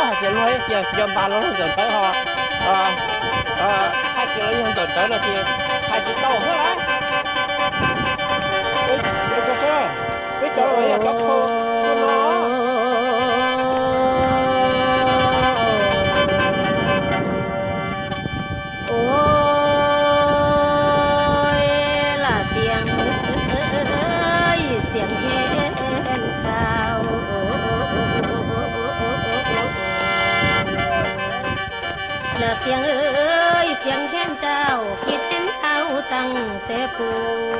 Ces luag tias cov npas los ntawm ntawd ho, hais tias los yog ntawm ntawd no ces hais tsis tau thiab lawm. Peb cov los yog cov kho no. Ua las Xiav, Xiav Kheej Thau. Las Xiav, Xiav Kheej Thau, khib teeb thau taag tes pum,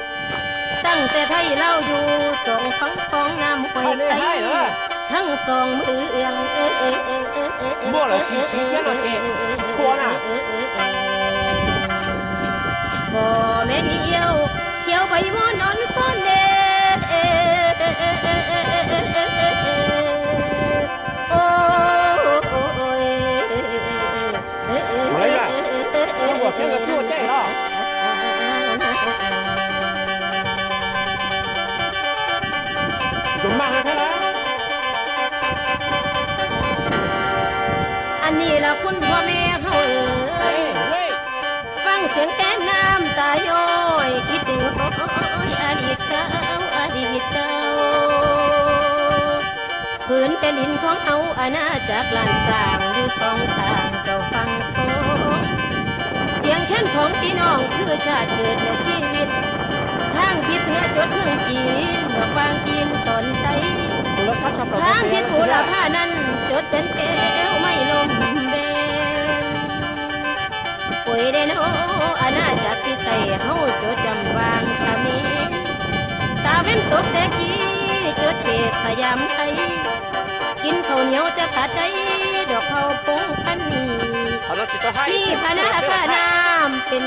taag tes thaij lauj yug xoom foob khoob naam huaim taij, thaaj xoom mw ua Pog me niam yau, thiab peb muab noj xwb ne. Nim los kuj pog me hau, faaj xeev teb naam tas yog khib twg, a li tau, a li tau. Pwg peb lin khoob hauv a naj tsav lam xaam yug xoom taag rau faaj khoob. Xeev Kheej khoov pib noog khwj tshaj kws le tshij vij, thaaj khib twg cuab meej cim los vaaj cim toom taib, thaaj khib puv lam phaj naj cuab teeb kev maij loom npe. Ua le nuav a naj tsav tij tais hauv cuab cam vaaj tag me, tas veeb tuab teb kib cuab pem xa yam taib, kib khaus niav teb qab taib dog khau poob qab ni, mi phaj naj phaj naj pem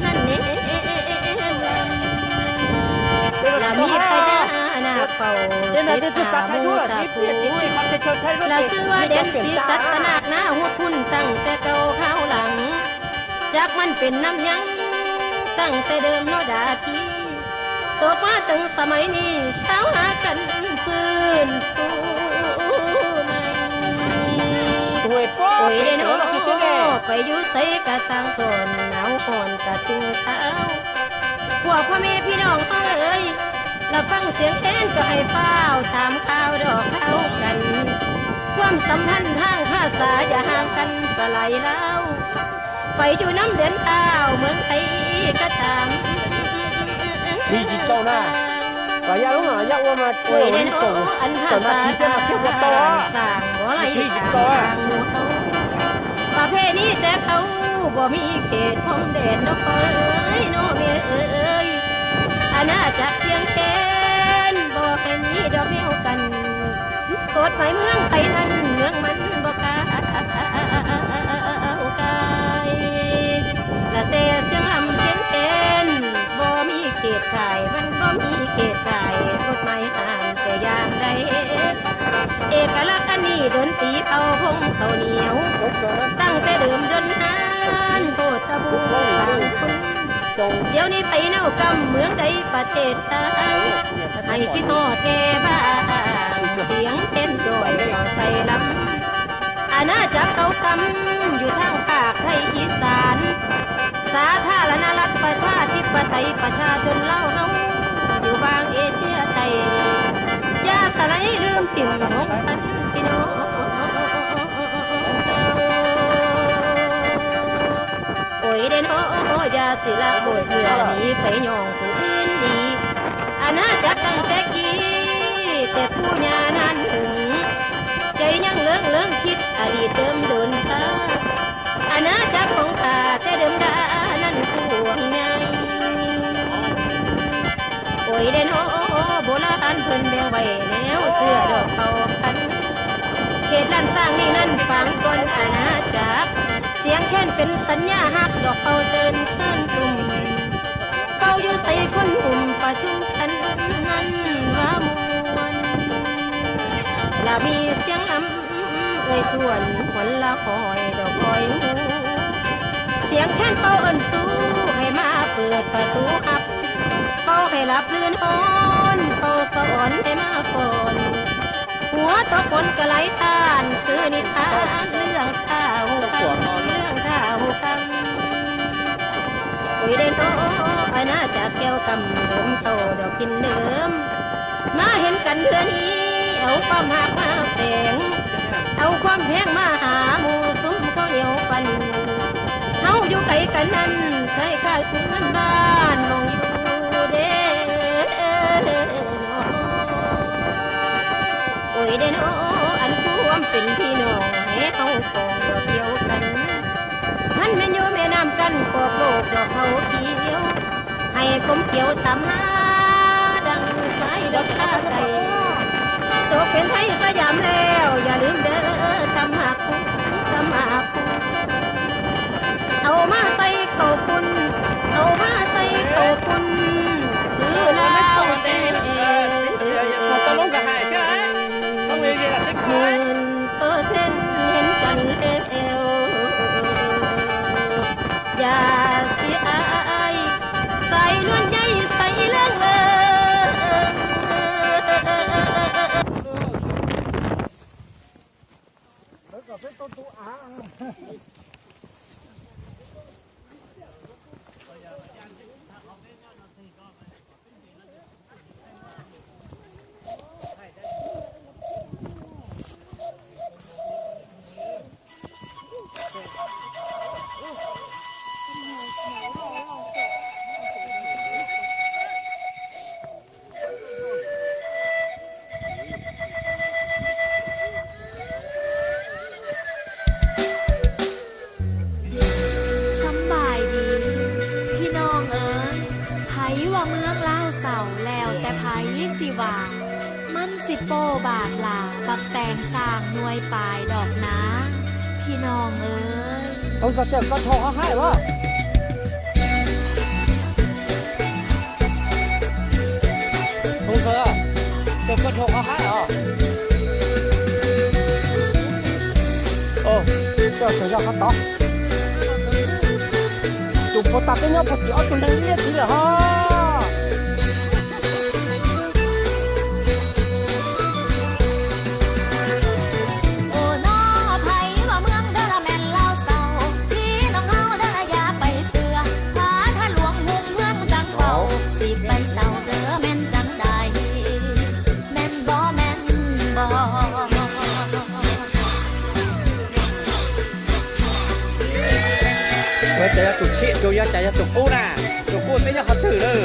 naj ne, lam mi phaj naj naj faus xib tas mus tas kuv, lam xwb ua deev xib xav tas naj naj huv phun taag tes kaus hauv laag, tsav maaj pem naam nyaab taag tes dawm nuav dab kib, tuab pab teev xa mais ni xauv has kan fwj fwj mais. Ua le nuav peb yug xaiv kag xaang toom nau hoom kag tug tau, puag pog me pij noog hab, lam faaj xeev teb kag hais faaj taam khau dog khau kan, kuam xam phaj thaaj phaj xav yam haag kan xa lais lauj, peb yug naab den tau meej qe kab taam. Ua le nuav an phaj xav taam xaam muab lais taam mus hauv, pab phem ni teb kaus npua mi phem thoom dej nuav pab nuav me, a naj tsav xeev teb npua qe mi dog me hauv kan, kod mais mej qe naj mej mas npua ka kai, lam tes xeev lam xeev teb npua mi khed khais mas npua mi khed khais, kod mais has tes yaam dai, es ka laj kab ni doon tiv pau hoob tau niav, taag tes dawm doon naj kod ta bu taag kun, yog ni peb nau kam mej dai pab tes tas, hais tsi noj tes vaaj xeev teb ncuaim tau xais lam, a naj tsav tau kam yug thaaj paab thaij ib xaan, xav thaj la naj laj pab tshaj thib pab tais pab tshaj tsoom lauj hauv, yug vaaj es tsia tais, yaj xa lais lwm tim hoob kan pij noog. Ua le nuav yaj xim laj kod xwm ni peb nyoog kws ib li, a naj tsav taag teb kib tes puj nyaj naj nwg, cai nyaaj leej leej khib a li dawm doon xav, a naj tsav koom tas tes dawm daj naj kuam nyai. Ua le nuav npau laj npawg npeeg vais nev xwb dog tau kan, khed laj xaaj ni naj paab koon a naj tsav, xeev kheej peb xav nyaj hab dog tau tawm tshwj tum, paub yug xaiv koon hum pab tshoob kan naj vav muaj, lam mi xeev lam xuam huam laj hoi dog hoi, xeev kheej paub oon xub hais mas pwm pab tub hab, paub hais laj plwb noon paub xav oon hais mas foom, hu Muab tau pom kawg lais than, kwv nim than, hlwb tha hu kam, hlwb tha hu kam. Ua dej no, ai na cas keo kam, nws tau dog kis nws, mas heev kam nws nim, au pom hab mas feem, au khuam pheej mas hab mus xum khaub niav pam. Hauv yus kais kas nas, txhais kha kwv npab moog yus dej no. Ua dej no, an kuv ua peb phi noog, hauv koom dog kiav kas, hab me nyuam me nam kas, kua plaub dog hauv khiav, hais koom kiav tam hab, daag xaiv dog tag tais, tuav peb Thaib Xab Yam lawm, yog lwm dawb tam mas kuv, tam mas kuv. Au mas xaiv kaum pun, au mas xaiv kaum pun, kwv Lauj es. Nws tuaj xeeb heev kas le, yam xib ai, xaiv nuav nyaij xaiv leej lawm.สำบายดี พี่น้องเอ๋ย ไผว่าเมืองลาวเศร้า แล้วแต่ไผสิว่า มันสิโปบาดหล่า บักแตงสร้างหน่วยปายดอกหนา พี่น้องเอ๋ย Tông già tiểu con thổ có hại quá. Tông già tiểu con thổ có hại hả? Ồ, tiểu sử ra con tóc. Tus puas tas peb nyob puag tim ob tug neeg liab tid lawm ho. Ua cas yog tus tshiab, tus yog cas yog tus qub na, tus qub peb nyob qhov twg lawm.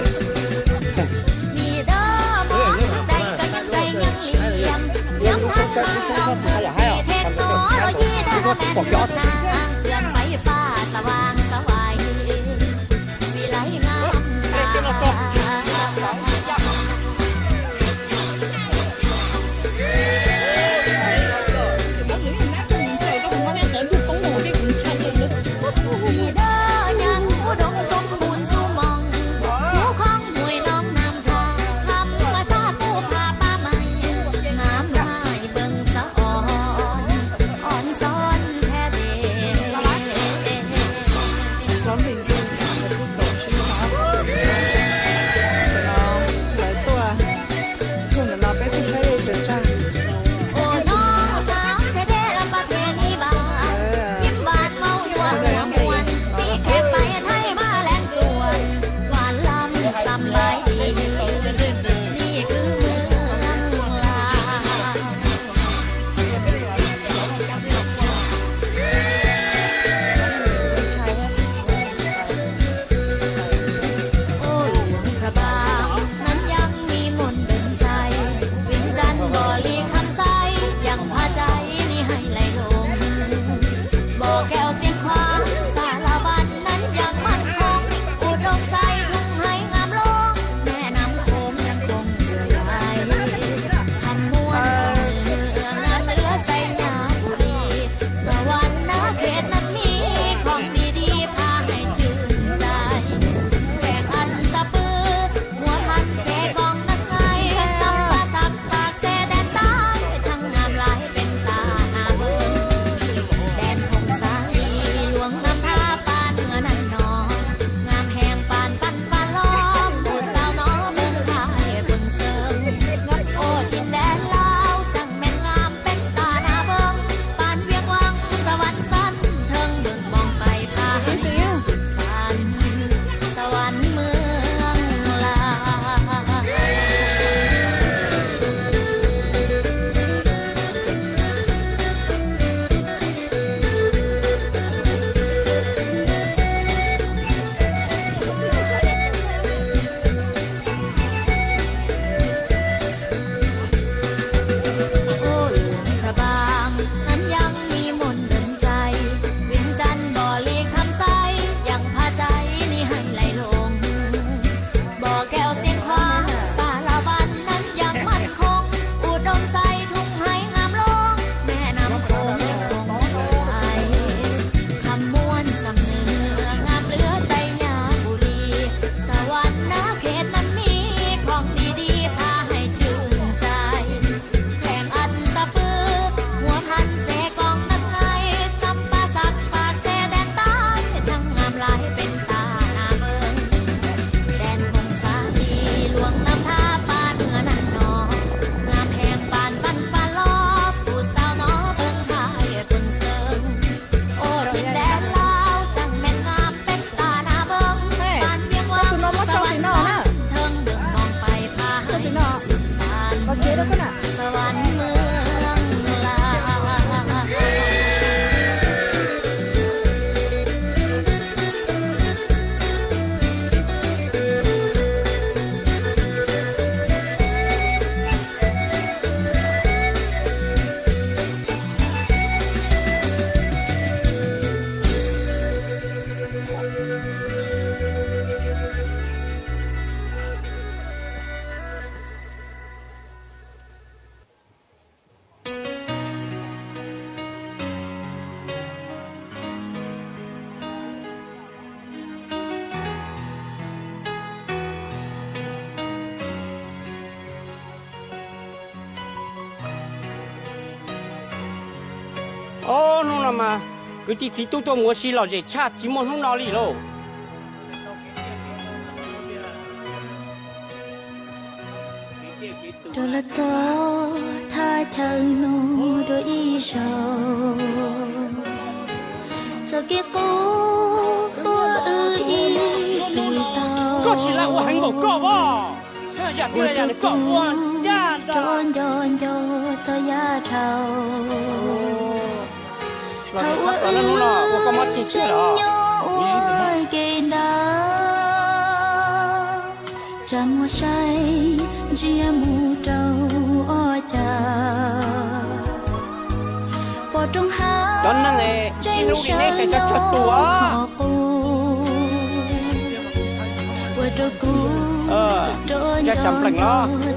Mas kwv tij txiv tub tuaj mus ua si lom zem tshaj tsis muaj hnub no li lauj. Rov los txog thaj chaw no dua ib zaug, txoj kev qub qhuav wb ib txwm tau. Koj tsis lam ua heev npaum koj as. Ua rau kuv rov nco nco txog yav dhau. Thaum ub wb tseem nyob ua ke ntawd, tsam muag saib ntsia mus rau ob cag, pom roob hav tseem sawv nyob qhov qub. Ua rau kuv rov nco nco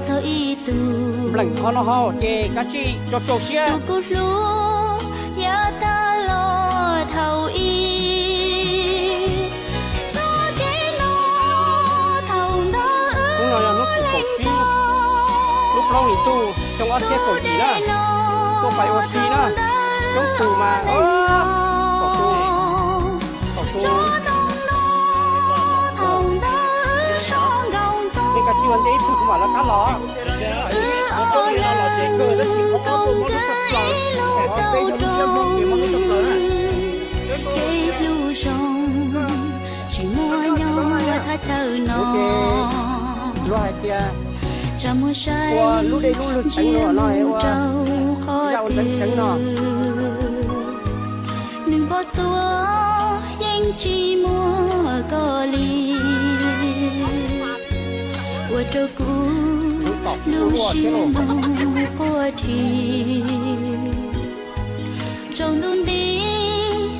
txog ib tug, npleem qhov no haus ces kav tsij rau rau siab. Tus kuv hlub yav tag los thaum ub, txoj kev no thaum ntawd wb lees tau. Lub plaub hlis ntuj xyoo ob txhiab kaum yim na, tuaj pais ua si na, coob tus mas tsob ntoo no thaum ntawd wb so nkaus ntxoov. Nej kav tsij ua ntej ib pliag kuv mam lawv qab los. Wb ob leeg koom kev los tau rau kev hlub zoo tsis muaj nyob thaj chaw no. Luag hais tias tsam muag saib ua lub dej lub lwg tseev no mus rau qhov twg, nws npog xuav yeej tsis muaj koj li. Ua rau kuv lub siab ntuj quaj dhi, tsaus ntuj nti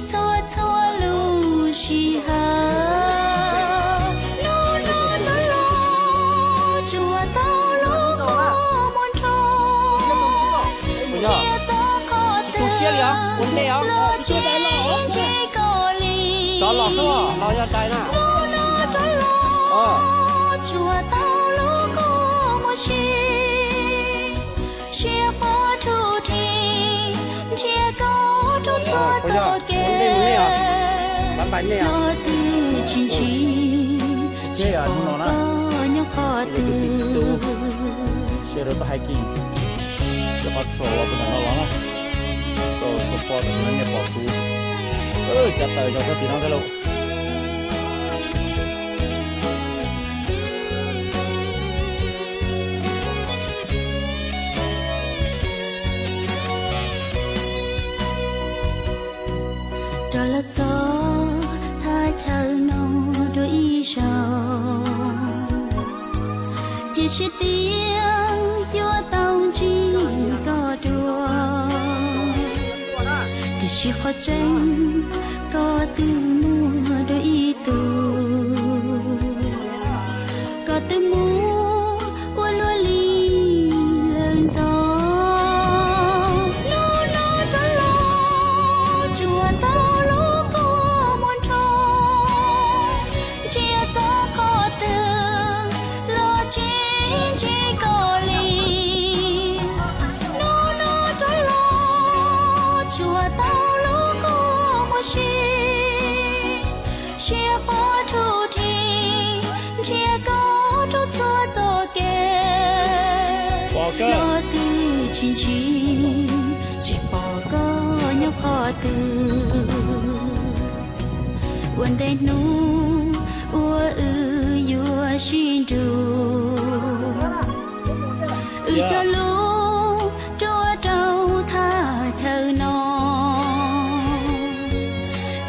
txhua txhua lub sij hawm. Hnub no rov los tsuas tau lub kua muag nrho, ntsia txog qhov twg los tsis ntsia koj li. Hnub no rov los tsuas tau lub kua muag si, siab quaj thuv thi, nrhiav koj rau txhua txoj kev, los twb tsis ntsib, tsis pom koj nyob qhov twg. Sawv daws tau hais kiag, cov qhov tshua uas pem no los na, so so fo tam sim no nej pom kuv cav taws zog sab tim no thiab lauj. Rov los txog thaj chaw no dua ib zaug, cia siab tias yuav tau ntsib koj dua, tiam sis qhov tseeb koj twb muaj dua ib tug, koj twb mus ua luaj li lawm ntxov. Hnub no rov los tsuas tau lub kua muag nrho, ntsia txog qhov twg los tsis ntsib koj li. Hnub no rov los tsuas tau lub kua muag si, siab quaj thuv thi, nrhiav koj rau txhua txoj kev, los twb tsis ntsib, tsis pom koj nyob qhov twg. Ua ntej hnub uas wb yuav sib nrug, wb cog lub duab rau thaj chaw no,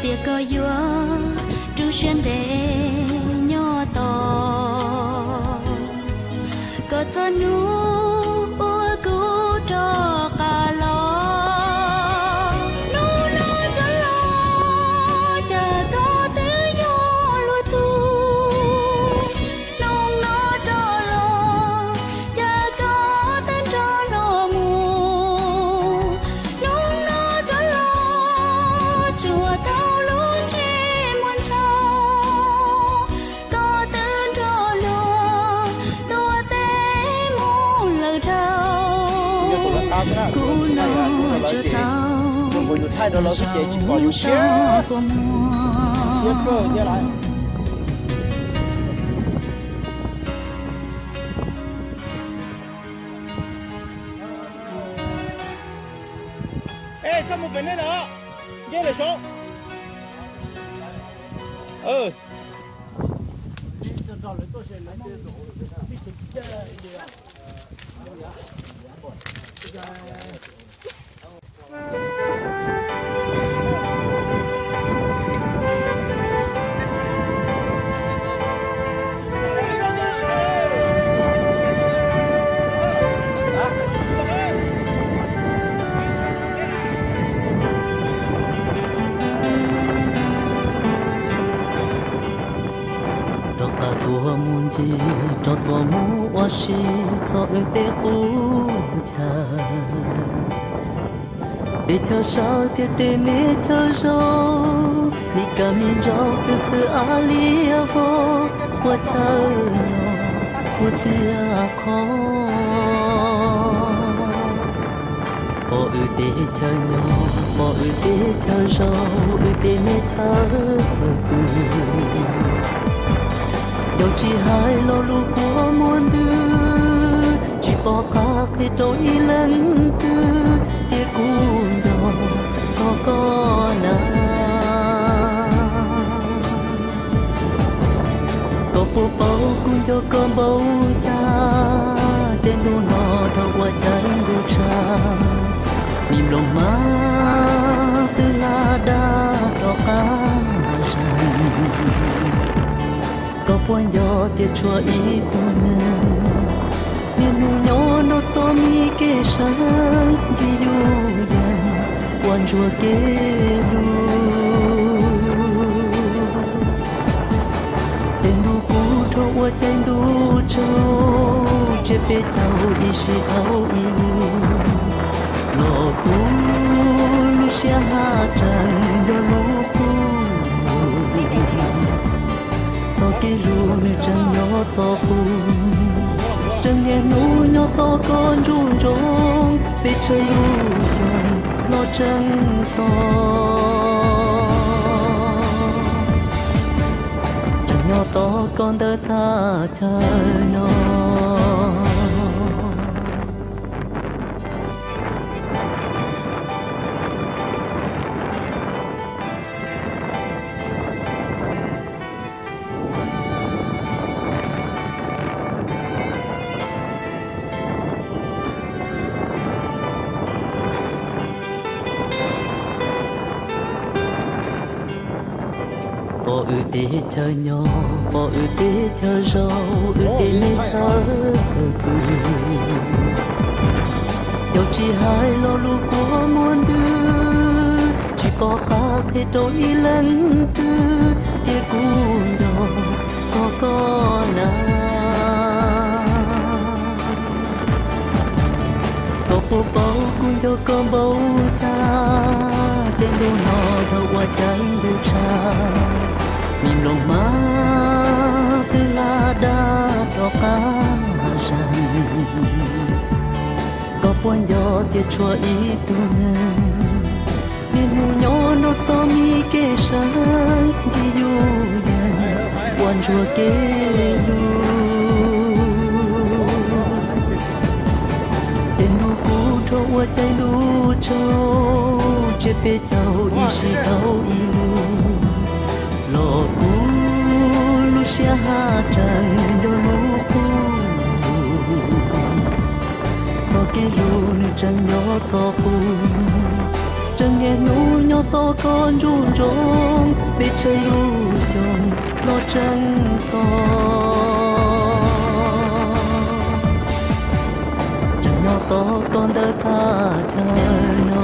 tias koj yuav rau siab ntev nyob tos, kom txog hnub uas kuv rov qab los. Hnub no rov los, cas koj twb yog luag tug. Hnub no rov los, cas koj twb nrog luag mus. Hnub no rov los, tsuas tau lub ntsej muag ntshaus, koj twb nrog luag tuaj teb mus lawm dhau. Kuv no tsuas tau Yus thaij rau lawv xwb ces tsis pom yus siab, siab kawg thiab lawm. Ej, txhob mus pem nej lawm, nce lawm saud. Rov qab tuaj mus ncig, rov tuaj mus ua si txog wb tej qub chaw. Tej chaw sawv thiab tej me chaw zaus, me kab me ntsaum twb xwb a liam vog ua chaw nyob txhua txhia qhov. Pom wb tej chaw nyob, pom wb tej chaw zaus, wb tej me chaw pw. Cov tsis hais lo lus kua muag ntws, tsis pom qab qhia rau ib leeg twg tias kuv nco txog koj na. Koj puas paub kuv nco koj npaum cas, caij ntuj no dhau ua caij ntuj tshav, me nplooj hmab twb hla dab rov qab zeeg. Koj puas nco tias tshuav ib tug neeg, niaj hnub nyob nrog txoj me kev seev ncig yuj yees ua ntsuag kev hlub. Caij ntuj kub dhau ua caij ntuj tsaug, tsiab peb caug ib sij dhau ib lub, los kuv lub siab haj tseem nco lub qub. Txoj kev hlub nws tseem nyob txoj qub, tseem niaj hnub nyob tos koj nruab nroo, peb tsawg lub xyoo los tseem tos, tseem nyob tos koj ntawm thaj chaw no. Pom wb teb chaws nyob, pom wb teb chaws zaus, wb tej me chaw pw. Cov tsis hais lo lus kua muag ntws, tsis pom qab qhia rau ib leeg twg tias kuv nco txog koj na. Koj puas paub kuv nco koj npaum cas, caij ntuj no dhau ua caij ntuj tshav, me nplooj hmab twb hla dab rov qab zeeg. Koj puas nco tias tshuav ib tug neeg, niaj hnub nyob nrog txoj me kev seev ncig yuj yees ua ntsuag kev hlub. Caij ntuj kub dhau ua caij ntuj tsaug, tsiab peb caug ib sij dhau ib lub, los kuv lub siab haj tseem nco lub qub. Txoj kev hlub nws tseem nyob txoj qub, tseem niaj hnub nyob tos koj nruab nroo, peb tsawg lub xyoo los tseem tos, tseem nyob tos koj ntawm thaj chaw no.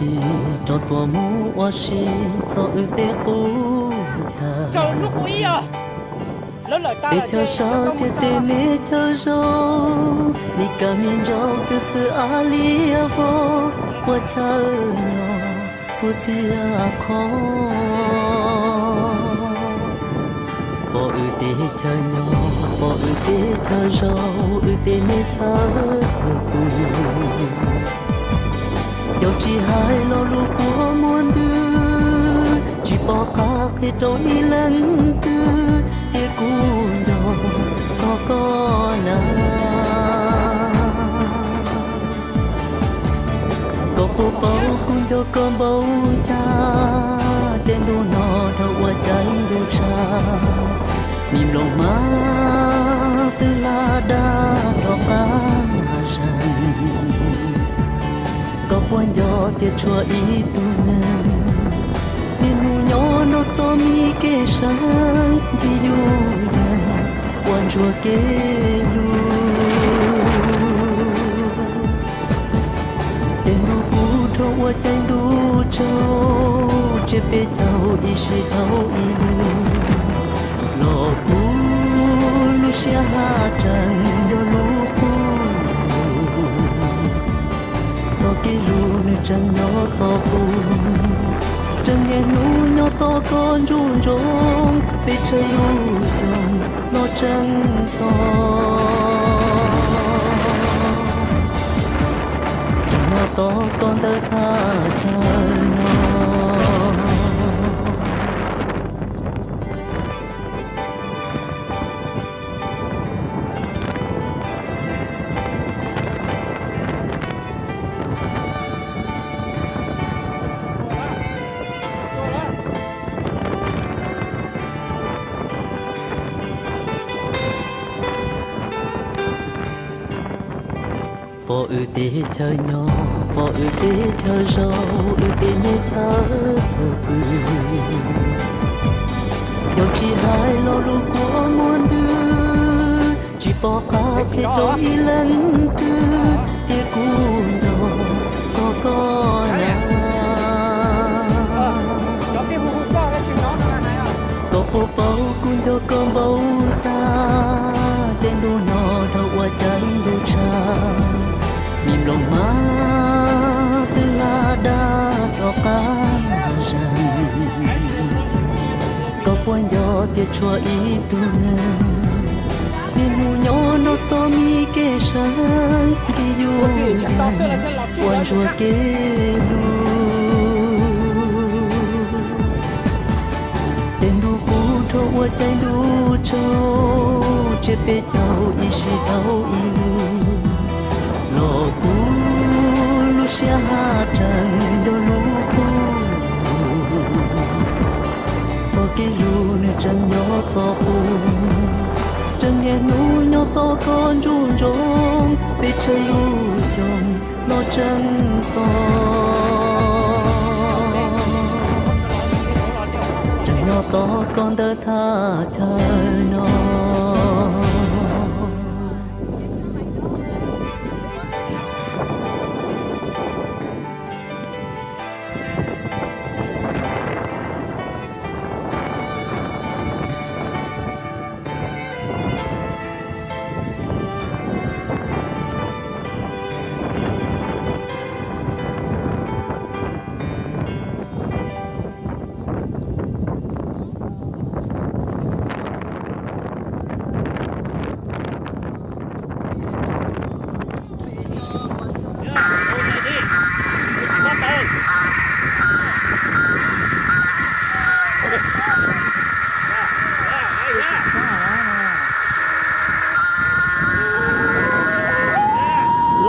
Rov tuaj mus ua si txog wb tej qub chaw, peb chaw sawv thiab tej me chaw zaus, me kab me ntsaum twb xwb a liab vog ua chaw nyob txhua txhia qhov. Pom wb tej chaw nyob, pom wb tej chaw zaus, wb tej me chaw pw, caum tsis hais lo lus kua muag ntws, tsis pom qab qhia rau ib leeg twg tias kuv nco txog koj na. Koj puas paub kuv nco koj npaum cas, caij ntuj no dhau ua caij ntuj tshav, me nplooj hmab twb hla dab rov qab zeeg. Koj puas nco tias tshuav ib tug neeg, niaj hnub nyob nrog txoj me kev seev ncig yuj yees ua ntsuag kev hlub. Caij ntuj kub dhau ua caij ntuj tsaug, tsiab peb caug ib sij dhau ib lub, los kuv lub siab haj tseem nco lub qub lus. Txoj kev hlub nws tseem nyob txoj qub, tseem niaj hnub nyob tos koj nruab nroo, peb tsawg lub xyoo los tseem tos. Tseem nyob tos koj ntawm thaj chaw no. Pom wb tej chaw nyob, pom wb tej chaw zaus, wb tej me chaw pw, caum tsis hais lo lus kua muag ntws, tsis pom qab qhia rau ib leeg twg tias kuv nco txog koj na. Koj puas paub kuv nco koj npaum cas, caij ntuj no dhau ua caij ntuj tshav, me nplooj hmab twb hla dab rov qab zeeg. Koj puas nco tias tshuav ib tug neeg, niaj hnub nyob nrog txoj me kev seev ncig yuj yees ua ntsuag kev hlub. Caij ntuj kub dhau ua caij ntuj tsaug, tsiab peb caug ib sij dhau ib lub, los kuv lub siab haj tseem nco lub qub lus. Txoj kev hlub nws tseem nyob txoj qub, tseem niaj hnub nyob tos koj nruab nroo, peb tsawg lub xyoo los tseem tos. Tseem nyob tos koj ntawm thaj chaw no.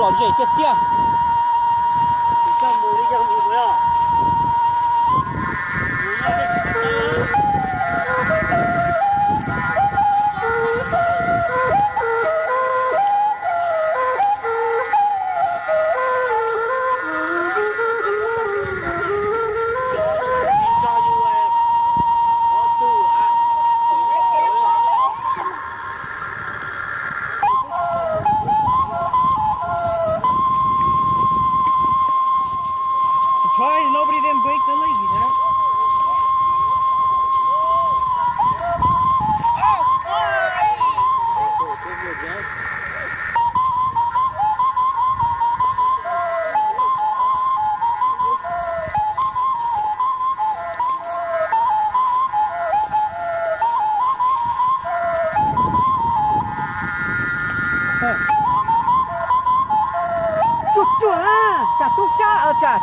Lom zem tiag tiag.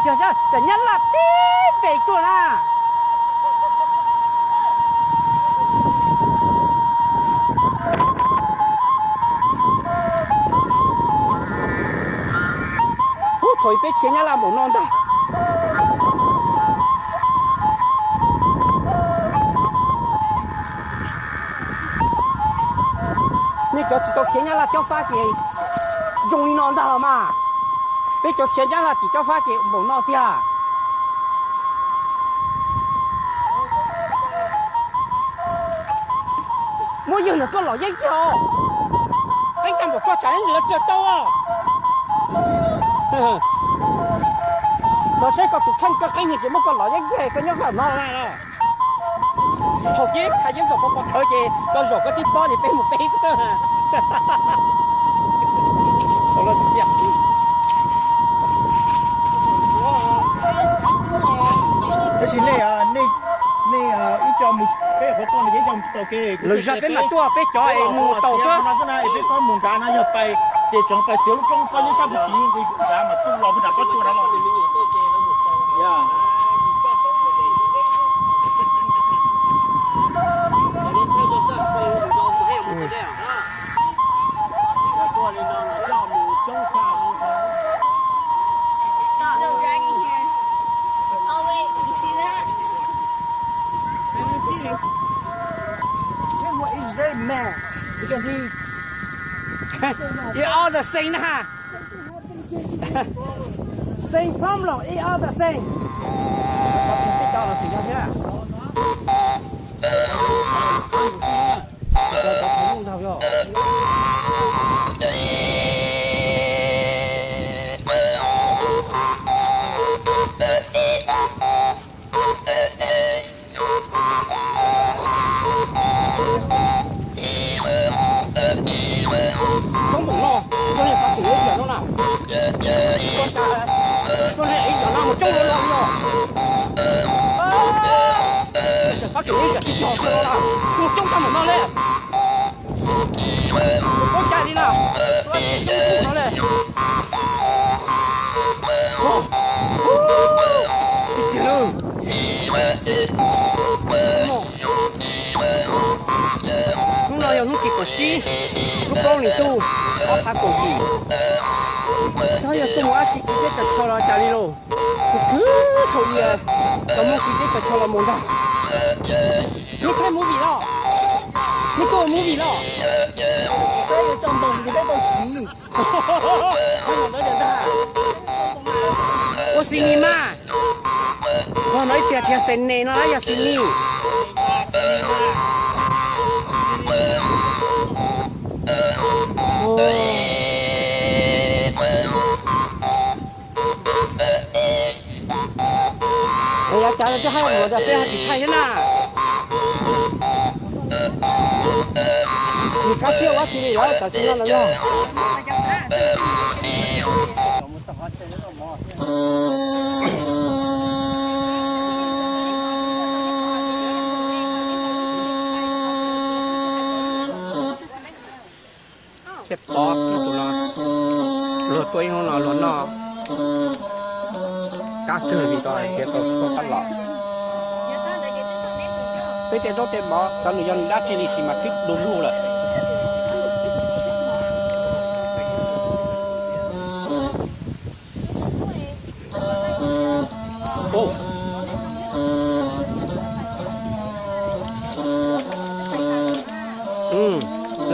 Cov Nyab Laj tib npe tuaj na. Ub, thaum peb khiav Nyab Laj npaum no ntag. Nej cov tsis tau khiav Nyab Laj cob fab ces zoo li no ntag los mas. Peb cov khiav Nyab Laj tim cob fab ces npaum no tiag. Muab yawg ntawm koj los yeeb kiag os. Qeeb tag npaum koj tsam ib ntsis yuav raws tau os. Los saib koj tus kheej, koj qeeb heev ces muab koj los yeeb kiag, koj nyob qhov no na. Thaum peb phais yeeb kom pov pov khawv ces koj zaum koj tib pob ces peb mus peb xwb. Tab sis nej, nej ib co mus, peb qhov toj no ces ib co mus tsis tau ke. Lawv zaj peb mam tuaj, peb cov es mus tau xwb. Peb txhob mus nrad no, yog pais ces tseem pais txiav lub roob txhob nyob sab puag tid, nrad mas tuaj los puag nram pob tsuas nrad los. Stop. No dragon here. Oh, wait, you see that? He's very mad because he It's all the same na. Same problem, it's all the same. Coob npaum no, koj niag xav kev ib yam no na. Koj niag ib yam no mus coob npaum no li os. Xav kev ib yam tsis yog koj no na, mus coob tag npaum no li. Mus coob cai li na, coob npaum no li. Ib tiag lawm. Hnub no yog hnub tim kaum tsib lub plaub hlis ntuj ob phav kaum yim. Xyov yog tuaj mus dab tsi tsis teb tsis chaw los cas li lauj. Khwv khwv thaum ub los muaj tsis teb tsis chaw los mus ntag. Nej thaij movie los? Nej tuaj ua movie los? Peb yuav tso npoo ces peb tau kiv. Ua xi ni mas. Qhov no ib txhia tias xes nes no yog xi ni. Yav cas twb hais mus tias peb hais tsis thaij thiab na. Tsis kab siab ua dab tsi li lawm tam sim no los yog. Txhiaj pov tus no, luag tuaj ib hnub no luag noj kab kawg li ko thiab tau tshuaj kab los. Peb tej zaub tej mov xyov nws yog nws dab tsi li sis mas twb du lug lawm.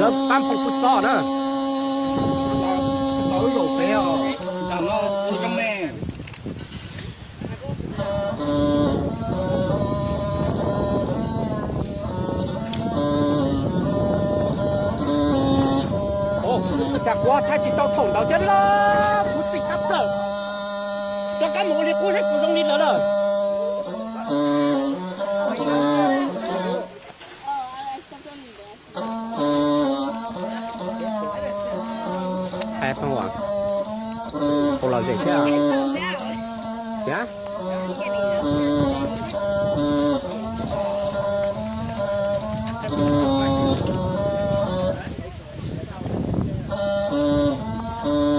Lawv pab nphoov txog na. Cas kuv thaij tsis tau thaum ntawd thiab lauj, kuv xim tshaj plaws. Rov qab mus ua li qub saib puas zoo li lawm lawm. Hais pheej ua, ua los zem thiab.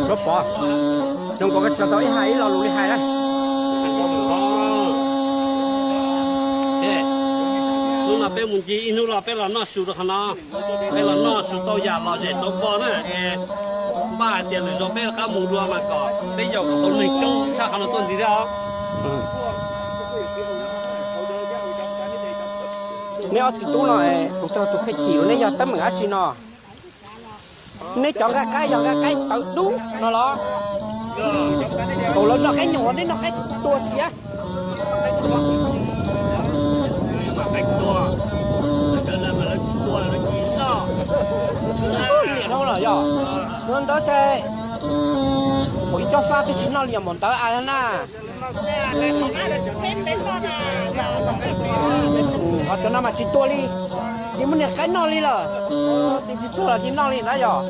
Tsuav pov, zoo nkaus koj tsis tau ib hais ib lo lus li hais na. Hnub no peb mus ncig ib hnub los peb los noj su rau qhov no. Peb los noj su tau yam lom zem xauv npo na es npaj hais tias lwm zaus peb rov qab mus dua mas kom peb yaum kom tau neeg coob tshaj qhov no tuaj ntxiv thiab os. Neb ob txiv tub no, tus tag tus pheej chim los neb yog teeb meem dab tsi no? Neb cov nqaij qaib yog nqaij qaib tawv dub no los? Thaum lawv noj qaib nyuam neb noj qaib tua siav. Niam dhau los yog, ntawd saib, ib co xab twb tsis noj li yog npaum ntawd a na. Ho cov no mas tsis tua li, tsis muaj niag qaib noj li lawm, tsis tuag los tsis noj li na yog.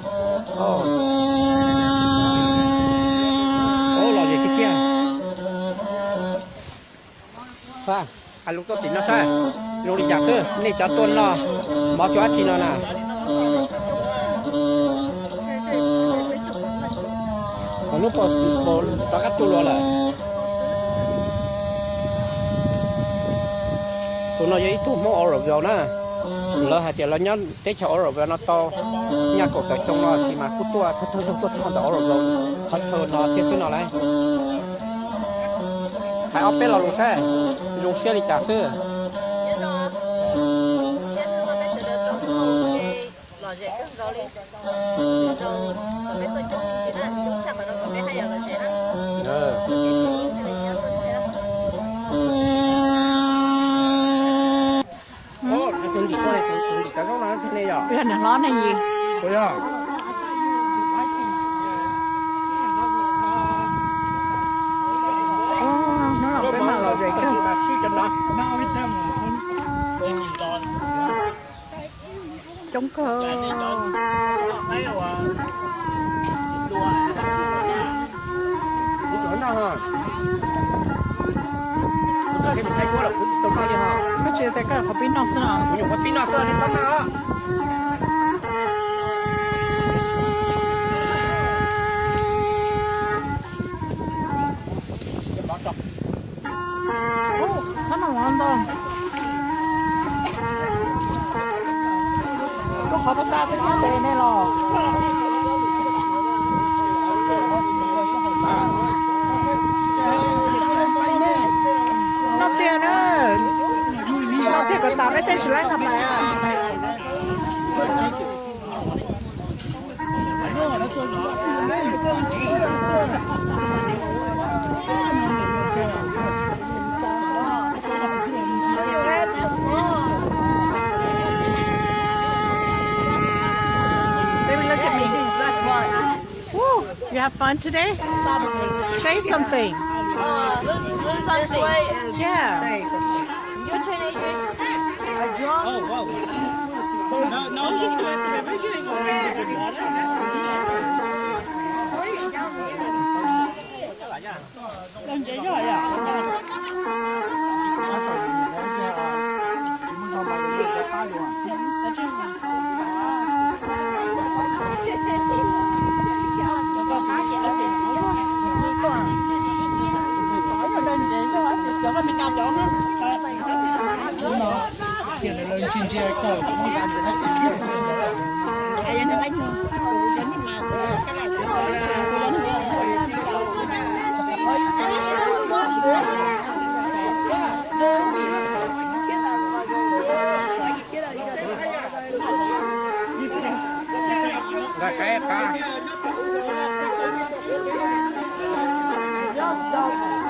Lom zem tiag tiag. Lub tuaj tim no saib, zoo li cas xwb nej cov tuaj noj mov cua dab tsi no na? Lub paus rov qab tuaj luag lawm. Tus no yog ib tug Hmoob Oroville na. Lawv hais tias lawv nyob teb chaws Oroville no tau nyaj kaum tawm xyoo no tab sis mas kuj tuaj thawj thawj zaug tuaj txog ntawm Oroville qhov chaw no thiab xwb no lauj. Hais ob peb lo lus saib, zoo siab li cas xwb. Yog niam hlob ne yis. Hnub no peb mam lom zem kawg. Coob kawg. Koj tsis hais koj qhov pib noj xwb no. Txhob noj mov ntau. Koj qhov pab tab twb nyob pem ne los. Noj tiag na. Noj tiag kom tas peb tej tsis laib tag pais. Baby, look at me. Woo! You have fun today? Say something. Yeah. Your turn, A J.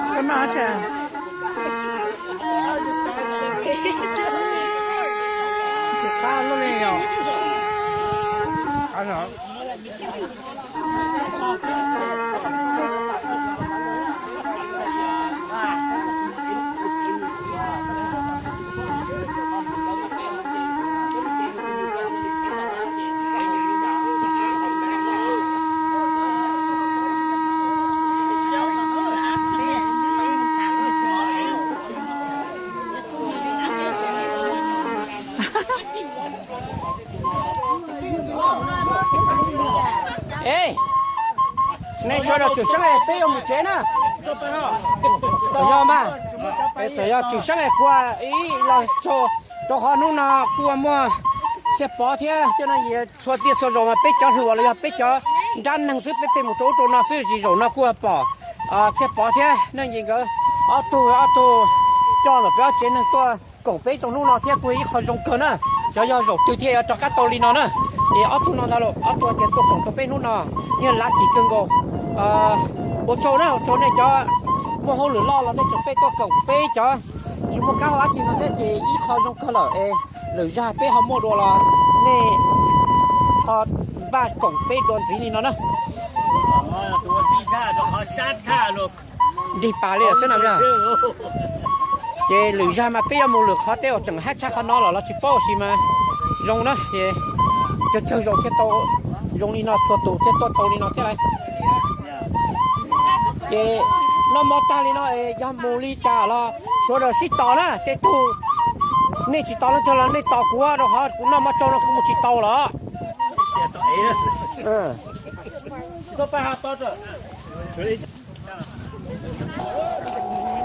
Koj noj tsis? Ntxim qab luaj li yom. Ej, nej sawv daws tswm seeb es peb yuav mus tsev na. Txawm yog mas, txawm yog tswm seeb es kuv ib los tso. Rau qhov hnub no kuj muaj Txhiaj Pov thiab cov no, txhua tiaj txhua zaus mas peb cov hluas los yog peb cov nrab neeg xwb, peb pheej mus rau ub rau no xwb, tsis zaum no kuj pom Txhiaj Pov thiab Neej Yim nkawd ob tug, ob tug coj ntawm peb ob tsev neeg tuaj koom peb rau hnub no thiab kuj yog ib qho zoo kawg na. Xyov yog zaum twg thiaj yuav rov qab tau li no na. Es ob tug no ntag los ob tug tias tuaj koom rau peb hnub no, yog lav kim kawg nkaus. Ua tsaug na, ua tsaug nej cov muaj hauj lwm loj los nej tseem pheej tuaj koom peb cov tsis muaj kab hau dab tsi no thiab ces ib qho zoo kawg lawm es lwm zaj peb ho muaj dua los nej ho npaj koom peb dua ntxiv li no na. Nrig pas li xwb na. Ces lwm zaj mas peb yuav mus lwm qhov tej uas tseem hab tshaj qhov no los los tsis paub ua si mas zoo na. Ces tsawg tsawg zaus thiaj tau zoo li no, txhua tus thiaj tuaj tau li no thiab lauj. Ces noj mov tag li no es yog mus li cas los sawv daws sib tos na, tej tug nej tsis tos leej twg los nej tos kuv, rau qhov kuv noj mov tsau no kuv mus tsis tau lawm.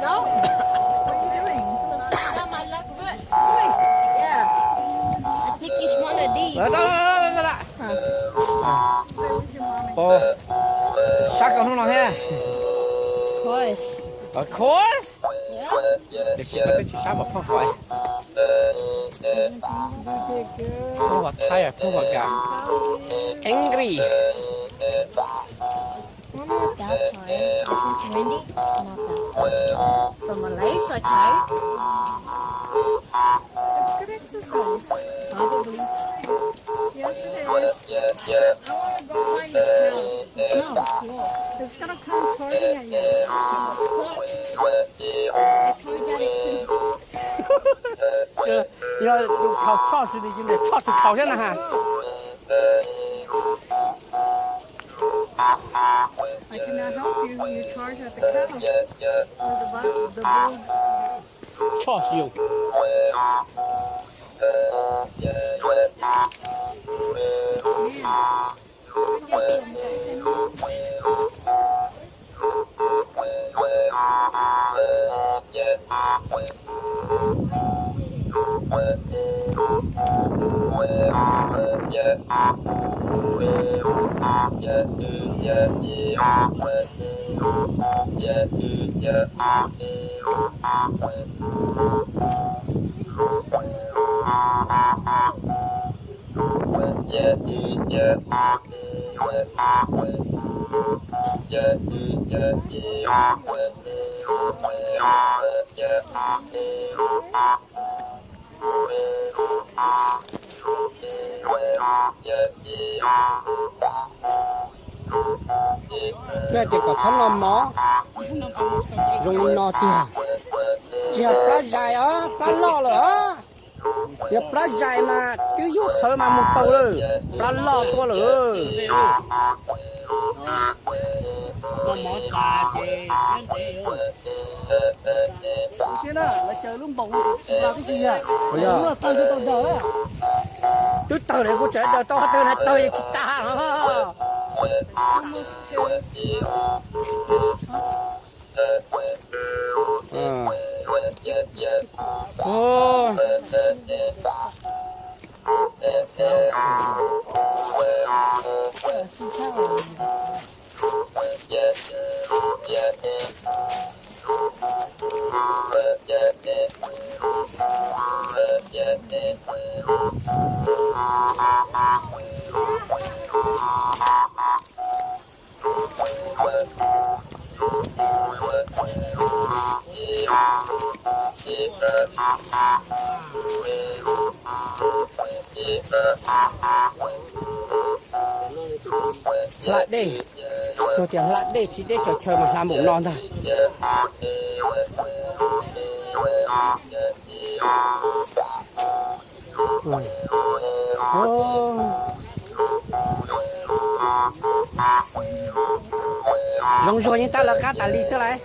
No. Something on my left foot. Yeah. I think it's one of these. Ua, sab koj hnub no thiab? Of course. Of course. Yeah. Tiam sis koj twb tsis sab npaum phauj hov. Phauj hov Thaib, phauj hov Npam. Angry. Not that time. It's windy. Not that time. But my legs are tired. It's good exercise. Probably. Yes, it is. I want to go find this house. No. It's gonna come charging at you. What? I told you that it too. Yog tus khaus tshoj xwb, tus khaus thiab na ha. I cannot help you. You charge at the counter. Or the bu-, the booth. Tshoj xwb. Yog tias kom txhob noj mov zoo li no tiag, tsis yog plab zais os, plab loj lawm os. Yog plab zais mas twb yug qhawv mas mus tau lawm, plab loj tuaj lawm. Twb tawg lawm kuv tseem daws tau qhov twg na, tawg yeej tsis tas no. Hla dej, tias hla dej tsis deb tsaws chaw mas hla npaum no ntag. Zoo zuag yeej tab lawv qab tas li xwb lauj.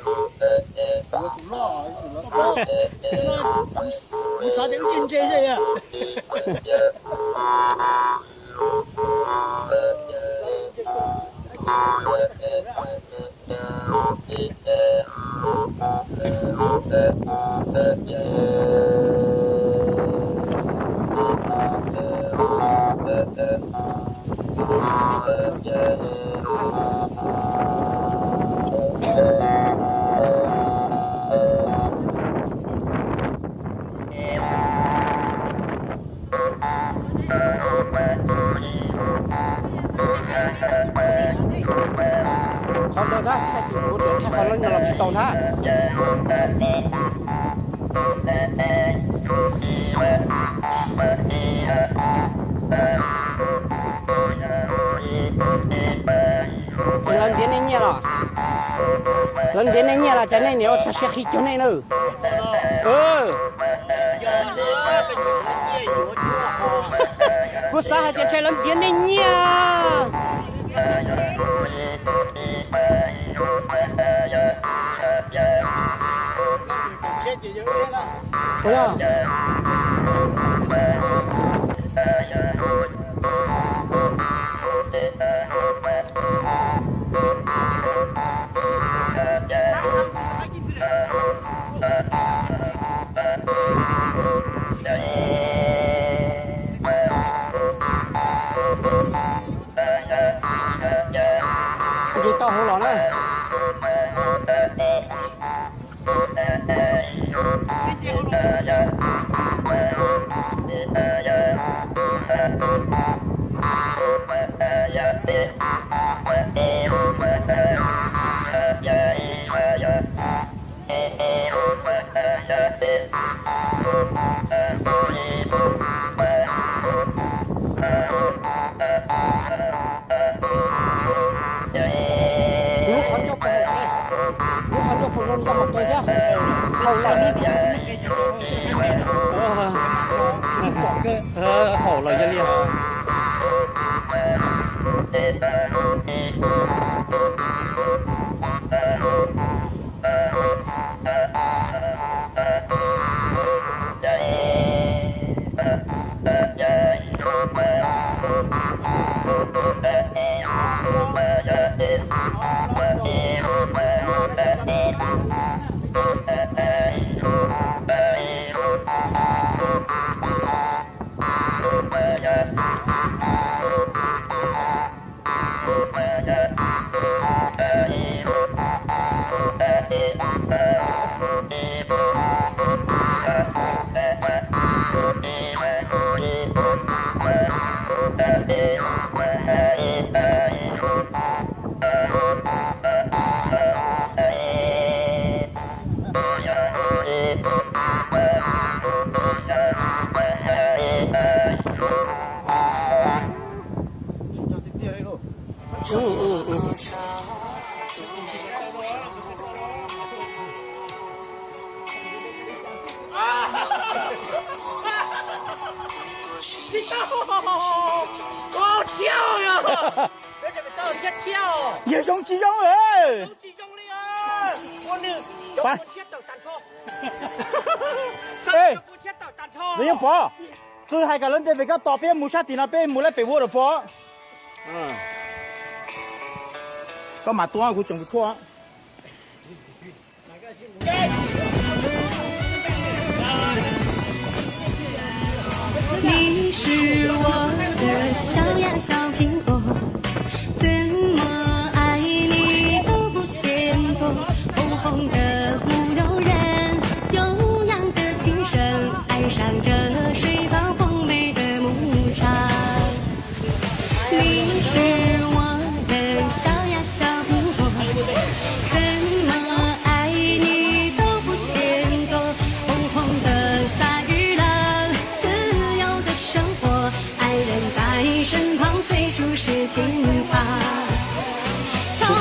Qhov no tab, kuv txawm thaij qhov no los tsis tau ntag. Lawv ntiav nej nyiaj los? Lawv ntiav nej nyiaj los cas nej niam ua txog siab qhib cuag nej na? Kuv xav hais tias ntshe lawv ntiav nej nyiaj. Nce tau hauv los na. Kuv lub qhov ncauj puas zoo, lub qhov ncauj puas zoo nkauj hauv qe thiab? Haum los, haum los yog li. Yawg zoo tsis zoo? Nws yeej pom, qw hais kom lawv ntes pem koj tos, peb mus sab tim no, peb mus lawm pem waterfall. Koj mam tua, kuv tseem tshuaj.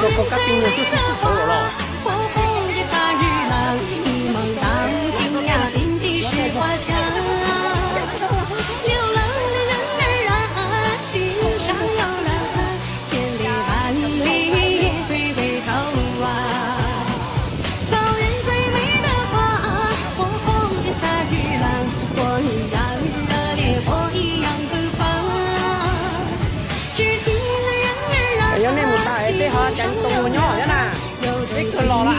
Tus koj kab pib nyuag tub xub txwj tshauv los los. Yog nej mus tas es peb ho cas tau mus nyob thiab na. Peb kawg los lawm as.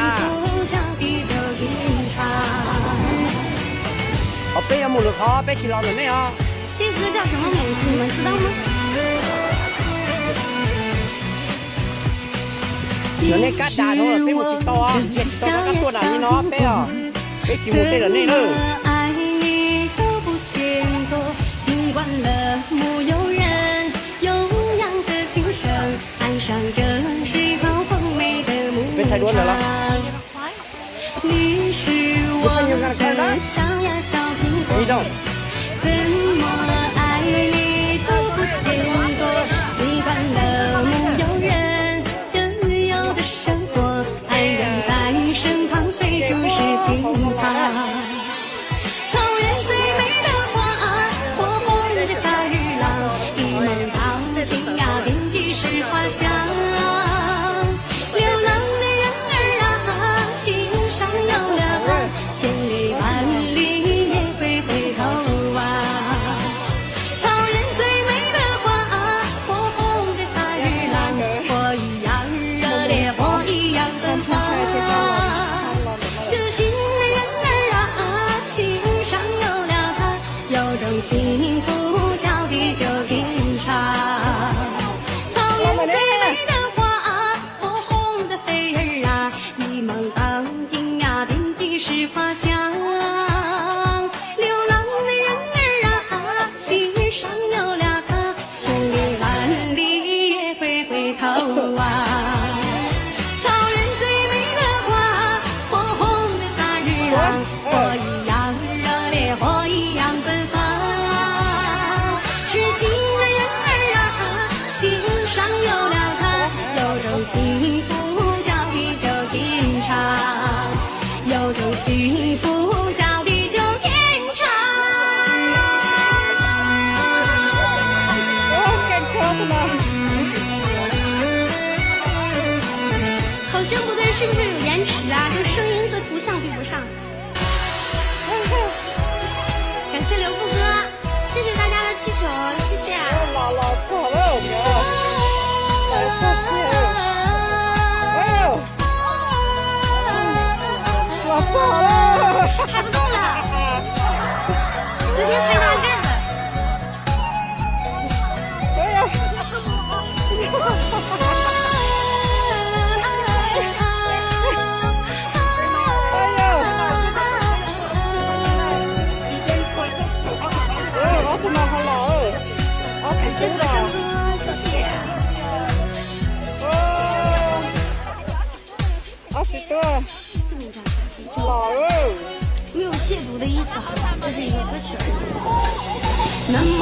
Ho peb yuav mus lwm qhov, peb tsis los ntawm nej os. 这个歌叫什么名字？你们知道吗？ Cov nej kab das dhau lawm peb mus tsis tau, nrhiav tsis tau rov qab tuaj nram li no peb os. Peb tsis mus tej lawm nej lawm. Peb thaij duab ntawd los. Peb thaij nyuag nqaij na. Ib zaug. 好像不对，是不是有延迟啊？这声音和图像对不上。感谢刘步哥，谢谢大家的气球，谢谢。老老早了，我们来看看。哎呦，老早了。抬不动了，昨天太大劲儿了。 哎呀！哎呀！哎，我怎么还老？我感谢我的唱歌，谢谢。哦。 二十多，老了。没有亵渎的意思，好吧，这是一个歌曲而已。 南无